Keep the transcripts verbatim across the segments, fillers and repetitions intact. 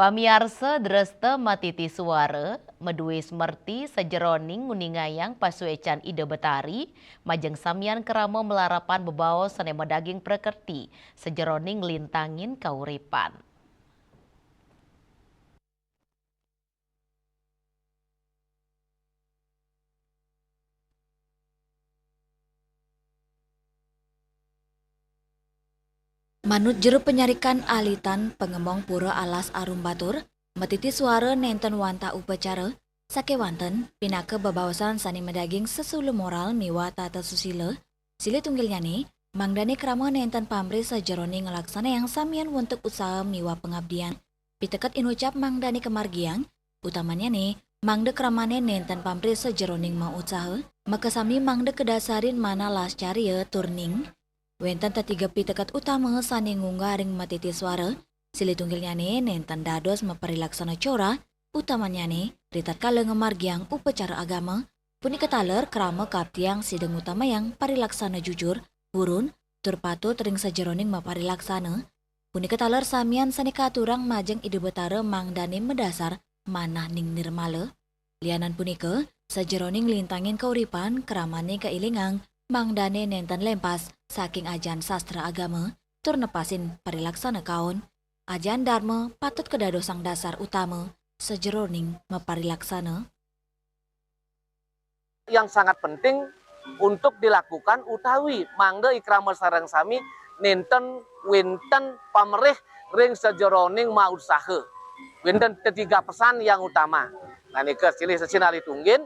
Pamiarsa, dresta matiti suara, madué smerti sajeroning nguningayang pasuécan Ida Betari, majeng samian krama malarapan bebaos sané madaging prakerti sajeroning nglintangin kauripan. Manut jero panyarikan alitan pangemong Pura Alas Arum Batur, matiti suara nénten wantah upacara, sakéwanten pinaka bebaosan sané madaging sesula moral miwah tata susila, silih tunggilnyané, mangdané krama nénten pamrih sajeroning nglaksanayang samian wentuk usaha miwah pangabdian. Piteket inucap mangdané kamargiang, utamannyané mangda kramané nénten pamrih sajeroning mautsaha, makasami mangda kadasarin manah lascarya tur ning. Wénten tetiga piteket utama sané ngunggah ring matiti suara, silih tunggilnyané nénten dados maparilaksana corah, utamannyané ritatkala ngamargiang upacara agama, punika taler krama kaaptiang sida ngutamayang parilaksana jujur, purun, tur patut ring sajeroning maparilaksana, punika taler samian sané katurang majeng Ida Betara mangdané madasar manah ning nirmala. Lianan punika, sajeroning nglintangin kauripan kramané kailingang mangdané nénten lempas saking ajahan sastra agama tur nepasin parilaksana kaon. Ajahan Dharma patut kadadosang dasar utama sajeroning maparilaksana. Yang sangat penting untuk dilakukan utawi mangda ikrama sareng sami nénten wénten pamrih ring sajeroning mautsaha. Wénten tetiga pesan yang utama. Nah, nika silih sesinalih tunggil,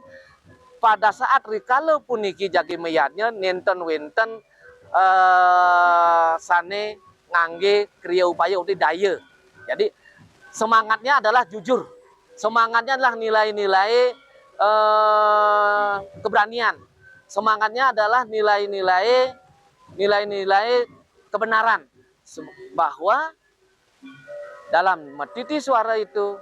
pada saat rikala puniki jagi mayadnya nénten wénten, eh, sané nganggé kriya upaya utawi daya. Jadi, semangatnya adalah jujur. Semangatnya adalah nilai-nilai, eh, keberanian. Semangatnya adalah nilai-nilai, nilai-nilai kebenaran. Se-, bahwa dalam matiti suara itu,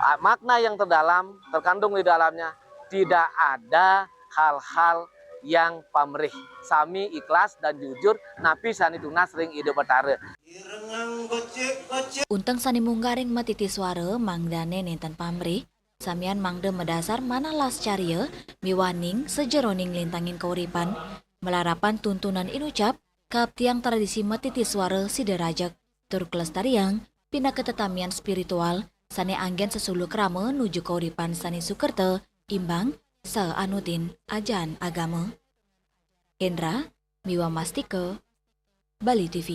ah, makna yang terdalam terkandung di dalamnya, tidak ada hal-hal yang pamrih. Sami ikhlas dan jujur napi sané tunas ring Ida Betara. Unteng sané munggah ring matiti suara mangdané nénten pamrih, samian mangda madasar manah lascarya miwah ning sajeroning nglintangin kauripan, malarapan tuntunan inucap, kaaptiang tradisi matiti suara sida rajeg, tur kalestariang pinaka tetamian spiritual sané anggén sesula krama nuju kauripan sané sukerta, imbang, saha anutin ajahan agama. Hendra miwah Mastika, Bali T V.